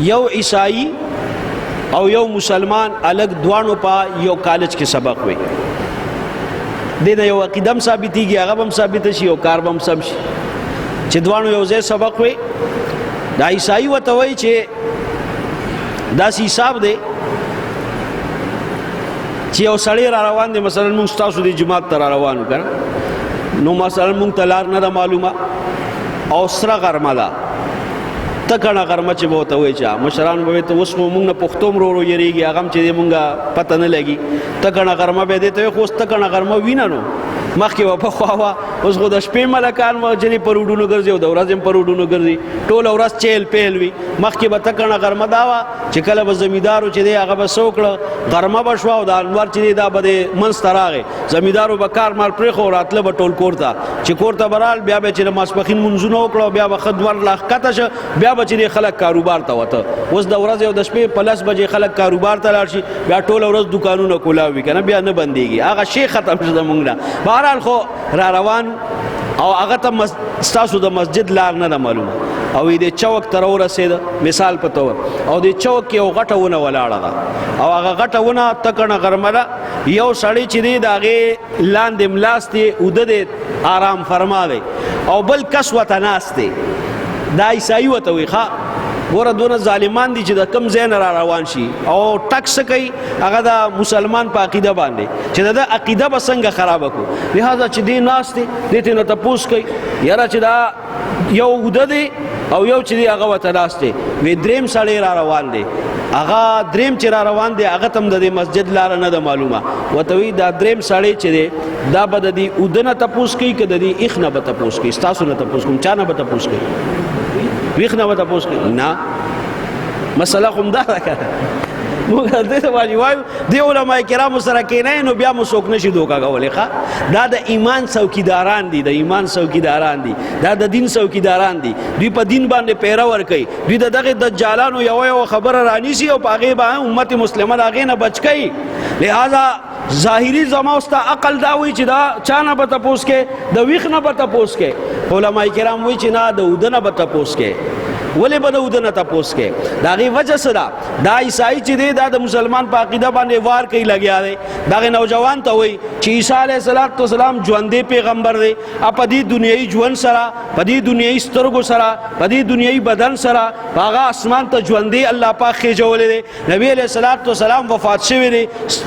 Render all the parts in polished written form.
یو عیسائی او یو مسلمان الګ دوانو په یو کالج کې سبق وي. دې نه یو عقیده هم ثابتېږي، هغه به هم ثابته شي او کار به هم سم شي چې دواړو یو ځای سبق وي. دا عیسائی ورته وایي چې داسې حساب دی چې یو سړی را روان دی، مثلا موږ ستاسو د جومات ته را روان یو که نه، نو مثلا موږ ته لار نه ده معلومه او سره غرمه ده، تکڼه غرمه چې به ورته وایي چې مشران به ته اوس مو موږ نه پښتو هم ورو ورو یېرېږي، هغه هم چې دی موږ پته نه لګي. تکڼه غرمه به دې ته وایي، خو اوس تکڼه غرمه وینه، نو مخکې به پخوا وه، اوس خو د شپې ملکان چې دی په روډونو ګرځي او د ورځې هم په روډونو ګرځي، ټوله ورځ چیل پیل وي. مخکې به تکڼه غرمه دا وه چې کله به زمیندارو چې دی هغه به څه وکړه، غرمه به شوه او دا انور چې دی دا به دی منځ ته راغی، زمیندارو به کار مار پرېښو، راتله به ټول کور ته، چې کور ته به رال بیا به چې د ماسپښین لمونځونه وکړه او بیا به ښه دور لا ښکته شه، بیا به چې دی خلک کاروبار ته وته. اوس د ورځې او د شپې په 10 بجې خلک کاروبار ته لاړ شي، بیا ټوله ورځ دوکانونه کولاو وي که نه، بیا نه بندېږي، هغه شی ختم شو زموږ نه. بهرحال خو را روان او هغه ته ستاسو د مسجد لار نه ده معلومه او دې چوک ته راورسېده، مثال په طور، او دې چوک کې یو غټه ونه ولاړه ده او هغه غټه ونه تکڼه غرمه ده، یو سړی چې دی د هغې لاندې ملاست دی، اوده دی، آرام فرما دی، او بل کس ورته ناست دی. دا عیسائی ورته وایي، ښه ګوره دونه ظالمان دي چې د کم ځای نه را روان شي او ټک څه کوي، هغه د مسلمان په عقیده باندې چې د ده عقیده به څنګه خرابه کړو. لهذا چې دی ناست دی، دې ترې نه تپوس کوي، یاره چې دا یو اوده دی او یو چې دی هغه ورته ناست دی، وی دریم سړی را روان دی، هغه دریم چې را روان دی هغه ته هم د دې مسجد لاره نه ده معلومه. ورته وایي دا دریم سړی چې دی دا به د دې اوده نه تپوس کوي که د دې ایخ نه به تپوس کوي؟ ستاسو نه تپوس کوم، چا نه به تپوس کوي؟ ویښ نه به تپوس کوي؟ نه، مسله خو همدا ده که نه. موږ دې ته باندې وایو دې علما کرامو سره کښېنئ نو بیا مو څوک نه شي دوکه کولی. ښه، دا د ایمان څوکیداران دي، د ایمان څوکیداران دي، دا د دین څوکیداران دي، دوی په دین باندې پیره ورکوي، دوی د دغې دجالانو یوه یوه خبره رانیسي او په هغې باندې امت مسلمه د هغې نه بچ کوي. لهذا ظاهري زما او ستا عقل دا وایي چې دا چا نه به تپوس کې، د ویښ نه به تپوس کې. علما کرام وایي چې نه، د اوده نه به تپوس کې. ولې به د اوده نه تپوس کې؟ د هغې وجه څه ده؟ دا عیسائی چې دی دا د مسلمان په عقیده باندې وار کوي لګیا دی. دغه نوجوان ته وایي چې عیسی علیه السلام ژوندی پیغمبر دی، په دې دنیایي ژوند سره، په دې دنیایي سترګو سره، په دې دنیایي بدن سره په هغه اسمان ته ژوندی الله پاک خېژولی دی. نبی علیه السلام وفات شوی دی،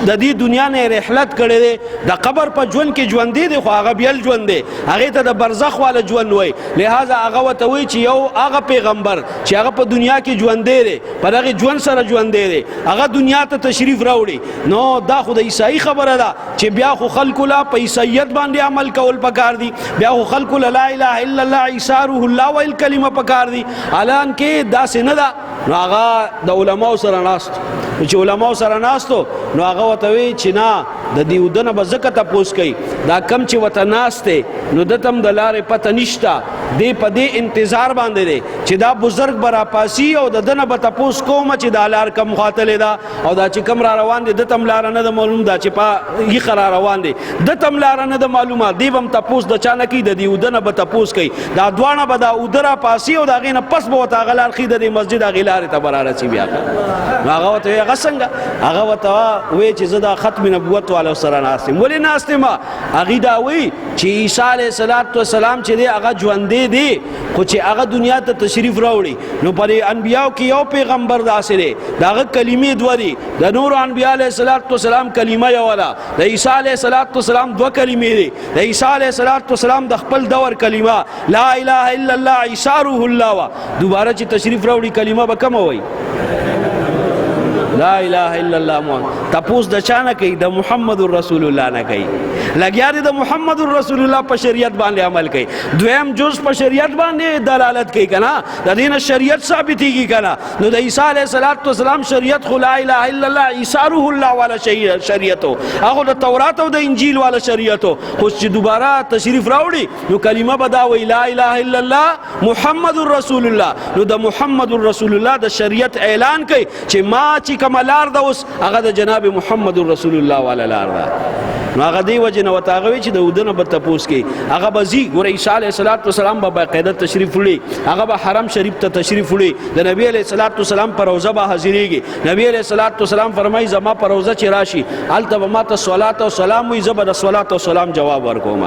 د دې دنیا نه رحلت کړی دی، د قبر په ژوند کې ژوندی دی، خو هغه بیل ژوند دی، هغې ته د برزخ والا ژوند وایي. لهذا هغه ورته وایي چې یو هغه پیغمبر چې هغه په دنیا کې ژوندی دی، په دغې ژوند سره ژوندی دی، هغه دنیا ته تشریف راوړي، نو دا خو د عیسائی خبره ده چې بیا خو خلکو له په عیسائیت باندې عمل کول پکار دي، بیا خو خلکو له لا اله الا الله عیسی روح الله ویل کلمه پکار دي. الان کې داسې نه ده. نو هغه د علماو سره ناست، نو چې علماو سره ناستو نو هغه ورته وایي چې نه، د دې اوده نه به ځکه تپوس کوي، دا کم چې ورته ناست دی نو ده ته هم د لارې پته نشته، دی په دې انتظار باندې دی چې دا بزرګ به راپاسي او د ده نه به تپوس کوم چې دا لار کم خوا تللې ده، او دا چې کم را روان دی ده ته هم لاره نه ده معلوم، دا چې په یخه را روان دی ده ته هم لاره نه ده معلومه، دی به هم تپوس د چا نه کوي، د دې اوده نه به تپوس کوي. دا دواړه به دا اوده راپاسي او د هغې نه پس به ورته هغه لار ښي، د دې مسجد هغې لارې ته به رارسي. بیا نو هغه ورته وایي هغه څنګه؟ هغه ورته وایي چې زه دا ختم نبوت والو سره ناست یم. ولې ناست یم؟ هغې دا وایي چې عیسی علیه السلام چې دی هغه ژوندی دی، خو چې هغه دنیا ته تشریف راوړي نو په دې انبیاو کې یو پیغمبر داسې دی، د هغه کلمې دوه دي، د نورو انبیا علیه السلام کلمه یوه ده، د عیسی علیه السلام دوه کلمې دي. د عیسی علیه السلام د خپل دور کلمه لا اله الا الله عیسی روح الله وه، دوباره چې تشریف راوړي کلمه به کومه وایي؟ لا اله الا الله محمد. تپوس د چا نه کوي؟ د محمد رسول الله نه کوي. لګیا دی د محمد رسول الله په شریعت باندې عمل کوي، دویم جز په شریعت باندې دلالت کوي که نه، د دې نه شریعت ثابتېږي که نه. نو د عیسی علیه السلام شریعت خو لا اله الا الله عیسی روح الله والا شریعت و، هغه د تورات او د انجیل والا شریعت و، خو چې دوباره تشریف راوړي نو کلمه به دا وایي لا اله الا الله محمد رسول الله. نو د محمد رسول الله د شریعت اعلان کوي چې ما چې کومه لار ده اوس هغه د جناب محمد رسول الله والا لار ده. نو هغه دی وجه نه ورته هغه وی چې د اوده نه به تپوس کوي. هغه به ځي، ګوره عیسی علیه الصلات والسلام به باقاعده تشریف وړي، هغه به حرم شریف ته تشریف وړي، د نبی علیه الصلات والسلام پر روضه به حاضرېږي. نبی علیه الصلات والسلام فرمایي زما پر روضه چې راشي هلته به ما ته صلات او سلام وي، زه به د صلات او سلام جواب ورکوم.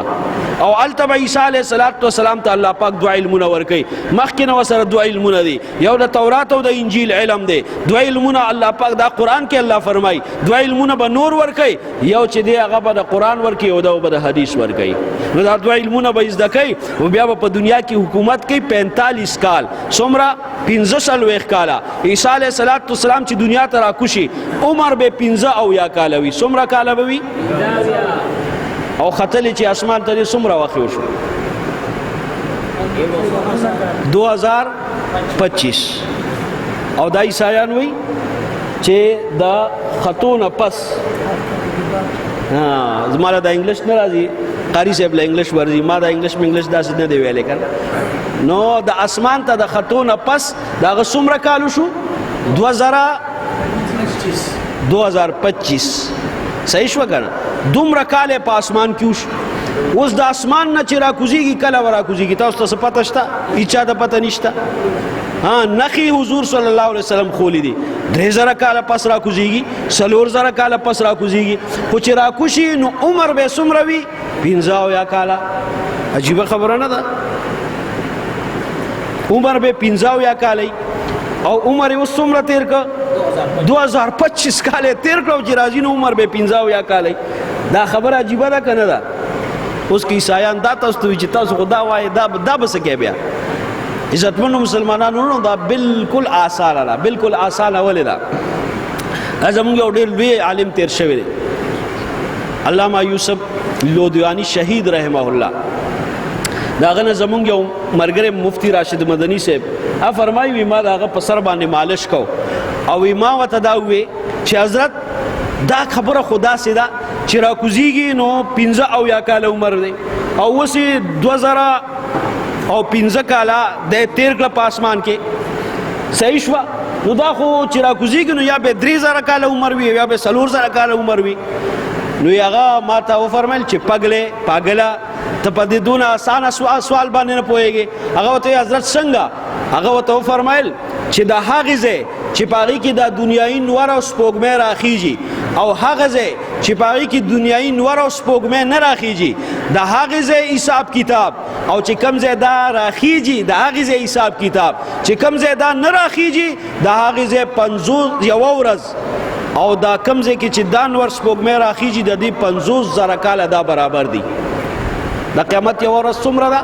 او هلته به عیسی علیه الصلات والسلام ته الله پاک دوه علمونه ورکوي. مخکې نه ورسره دوه علمونه دي، یو د تورات او د انجیل علم دی. دوه علمونه الله پاک دا قرآن کې الله فرمایي دوه علمونه به نور ورکوي، یو چې دی هغه به د قرآن ورکوي او دا به د حدیث ورکوي. نو دا دوه علمونه به زده کوي او بیا به په دنیا کې حکومت کوي 45 کال، څومره؟ 45 کاله. عیسی علیه الصلات والسلام چې دنیا ته راکوشي عمر به 75 کاله وي. څومره کاله به وي؟ او ختلی چې اسمان ته دی څومره وخت وشو؟ 2025. او دا عیسایان وایي چې د خطو نه پس، زما له دا انګلیش نه راځي، قاري صاحب له انګلیش ورځي، ما دا انګلیش منګلیش داسې نه دی ویلی که نه. نو د اسمان ته د خطو نه پس د هغه څومره کال وشو؟ 2025. صحیح شوه که نه؟ دومره کال یې په اسمان کې وشو. اوس د اسمان نه چې راکوزېږي کله به راکوزېږي؟ تاسو ته څه پته شته؟ هیچا ته پته نشته. ها، نښې حضور صلی الله علیه وسلم ښولي دي، 3000 کاله پس راکوزېږي، 4000 کاله پس راکوزېږي. خو چې راکوشي نو عمر به یې څومره وي؟ 75 کاله. عجیبه خبره نه ده؟ عمر به 75 کاله وي او عمر یې اوس څومره تېر کړ؟ 2025 کاله یې تېر کړ او چې راځي نو عمر به 75 کاله وي. دا خبره عجیبه ده که نه ده؟ اوس که عیسایان دا تاسو ته وایي چې تاسو خو دا وایئ، دا به څه کوې بیا؟ عزتمنو مسلمانانو وروڼو، دا بالکل اسانه ده، بالکل اسانه. ولې ده؟ دا زموږ یو ډېر لوی عالم تېر شوی دی، علامه یوسف لودیانی شهید رحمه الله. د هغه نه زموږ یو ملګری مفتی راشد مدني صاحب هغه فرمایي وي ما د هغه په سر باندې مالش کو او وي ما ورته دا ووی چې حضرت دا خبره خو داسې ده چې راکوزېږي نو 75 کاله عمر دی او اوس یې 2005 کاله دی تېر کړه په اسمان کې، صحیح شوه؟ نو دا خو چې راکوزېږي نو یا به 3000 کاله عمر وي یا به 4000 کاله عمر وي. نو هغه ما ته وفرمایل چې پګلې پاګله ته په دې دونه اسانه سوال باندې نه پوهېږې. هغه ورته وویل حضرت څنګه؟ هغه ورته وفرمایل چې د هغې ځای چې په هغې کې دا دنیایي نور او سپوږمۍ راخیږي او هغه ځای چې په هغې کې دنیایي نور او سپوږمۍ نه راخیږي، د هغې ځای حساب کتاب، او چې کوم ځای دا راخیږي د هغې ځای حساب کتاب، چې کوم ځای دا نه راخیږي د هغې ځای 50 یوه ورځ، او دا کوم ځای کې چې دا نور سپوږمۍ راخیږي د دې 50,000 کاله دا برابر دي. د قیامت یوه ورځ څومره ده؟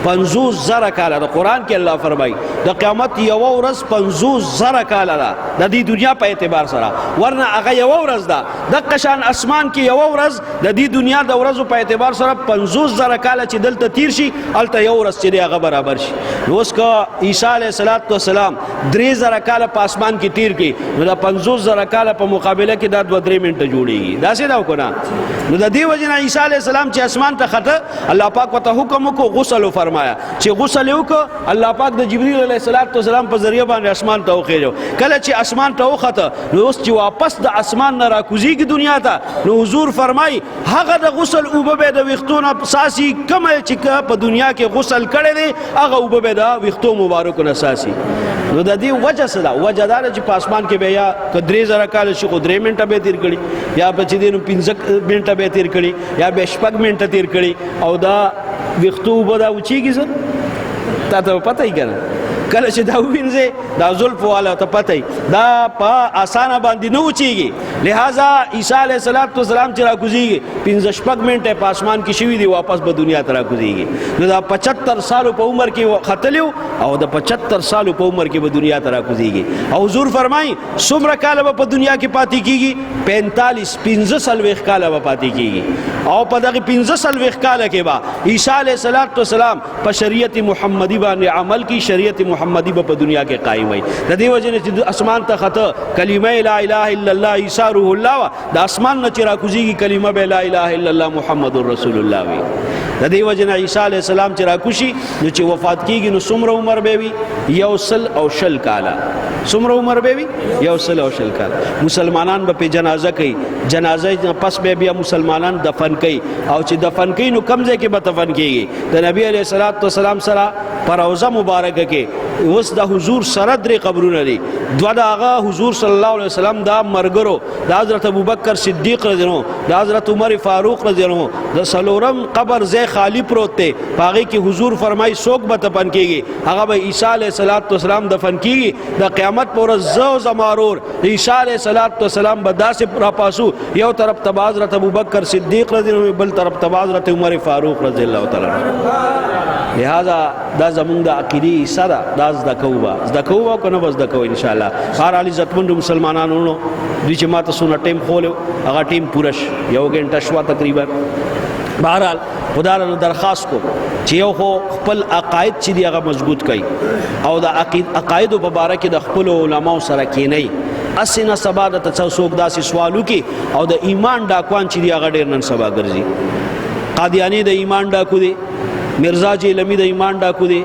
50,000 کاله. د قرآن کې الله فرمایي د قیامت یوه ورځ 50,000 کاله ده د دې دنیا په اعتبار سره، ورنه هغه یوه ورځ ده. دقه شان اسمان کې یوه ورځ د دې دنیا د ورځو په اعتبار سره 50,000 کاله چې دلته تیر شي هلته یو ورځ چې دی هغه برابر شي. نو اوس که عیسی علیه الصلات والسلام 3000 کاله په اسمان کې تیر کړي نو د 50,000 کاله په مقابله کې دا 2-3 منټه جوړېږي. داسې ده او که نه؟ نو د دې وجې نه عیسی علیه السلام چې اسمان ته خته الله پاک ورته حکم وکړو غسل وفرمایا، چې غسل یې وکړو الله پاک د جبریل علیه الصلات والسلام په ذریعه باندې اسمان ته وخېژو. کله چې اسمان ته وخته نو اوس چې واپس د اسمان نه راکوزېږي دنیا ته نو حضور فرمایي هغه د غسل اوبه به د ویښتو نه څاڅي، کومه چې په دنیا کې غسل کړی دی هغه اوبه به د ویښتو مبارکو نه څاڅي. نو د دې وجه څه ده؟ وجه دا ده چې په اسمان کې به یا که 3000 کاله شي خو 3 منټه به تېر کړي، یا به چې دی نو 5 منټه به تېر کړي، یا به 6 منټه تېر کړي، او دا ویښتو اوبه دا وچېږي. څه تا ته به پته وي که نه؟ کله چې دا ووینځې دا زلف والا ته پته وي دا په اسانه باندې نه وچېږي. لہذا عیسی علیه الصلات والسلام چې راکوزېږي 5-6 منټه په اسمان کې شوي دي واپس به دنیا ته راکوزېږي. نو دا 75 سالو په عمر کې ختلی او د 75 سالو په عمر کې به دنیا ته راکوزېږي. او حضور فرمایي څومره کاله به په دنیا کې پاتې کېږي؟ 45 کاله به پاتې کېږي. او په دغه 45 کاله کې به عیسی علیه الصلات والسلام په شریعت محمدي باندې عمل کی، شریعت محمدي به په دنیا کې قائم وي. د دې وجې نه چې اسمان ته خطه کلمه لا اله الا الله عیسی بادشاہ روح الله وا، د اسمان نه چې راکوزیږي کلمه به لا اله الا الله محمد رسول الله وي. د دې وجه نه عیسی علی السلام چې راکوشي نو چې وفات کیږي نو څومره عمر به وي؟ 120 کاله. څومره عمر به وي؟ 120 کاله. مسلمانان به په جنازه کوي، جنازه پس به بیا مسلمانان دفن کوي، او چې دفن کوي نو کم ځای کې به دفن کیږي؟ د نبی علیه الصلاۃ والسلام سره پر روضه مبارکه کې. اوس د حضور سره درې قبرونه دي، دوه د هغه حضور صلی الله علیه وسلم دا مرګرو، د حضرت ابوبکر صدیق رضی الله عنه، د حضرت عمر فاروق رضی الله عنه. د څلورم قبر ځای خالی پروت دی، په هغې کې حضور فرمایي څوک به دفن کیږي؟ هغه به عیسی علیه الصلاۃ والسلام دفن کیږي. د قیامت پر ورځ زه او زما ورور عیسی علیه الصلاۃ والسلام به داسې راپاسو، یو طرف ته به حضرت ابوبکر صدیق رضی الله عنه، بل طرف ته به حضرت عمر فاروق رضی الله تعالی عنہ. لہذا دا زمونږ د عقیدې حصه ده، دا زده کوو به، زده کوو به که نه به زده کوو انشاءالله. بهرحال عزتمندو مسلمانانو وروڼو، دوی چې ما ته څونه ټایم ښولی هغه ټایم پوره شو، یو ګنټه شوه تقریبا. بهرحال خدا له درخواست کوم چې یو خو خپل عقاید چې دی هغه مضبوط کړئ، او د عقایدو په باره کې د خپلو علماو سره کینئ. هسې نه سبا درته څوک داسې سوال وکړي، او د ایمان ډاکوان چې دی هغه ډېر نن سبا ګرځي. قادیاني د ایمان ډاکو دی، مرزا جیلمی د ایمان ډاکو دی،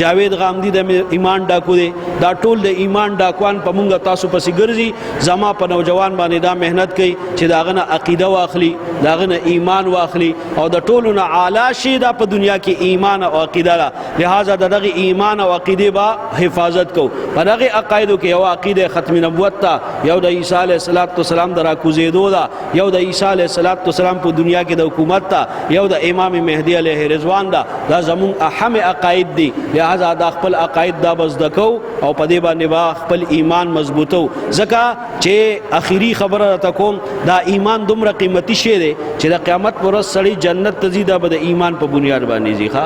جاوید غامدی د ایمان ډاکو دی. دا ټول د ایمان ډاکوان په مونږ تاسو پسې ګرځي. زما په نوجوان باندې دا مهنت کوي چې د هغه نه عقیده واخلي، د هغه نه ایمان واخلي، او د ټولو نه اعلی شی دا په دنیا کې ایمان او عقیده ده. لہذا د دغه ایمان او عقیدې به حفاظت کوو. په دغه عقایدو کې یو عقیده ختم نبوت ده، یو د عیسی علیه السلام د راکوزېدو ده، یو د عیسی علیه السلام په دنیا کې د حکومت ده، یو د امام مهدی علیه رضوان ده. دا زمونږ اهم عقاید دي. لہذا دا خپل عقاید دا به زده کوو او په دې باندې به خپل ایمان مضبوطو. ځکه چې اخیری خبره راته کوم، دا ایمان دومره قیمتي شی دی چې د قیامت پر ورځ سړی جنت ته ځي، دا به د ایمان په بنیاد باندې ځي. ښه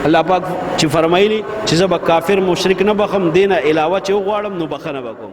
الله پاک چې فرمایلی چې زه به کافر مشرک نه بخم، دینه علاوه چې وغواړم نو بخنه به کوم.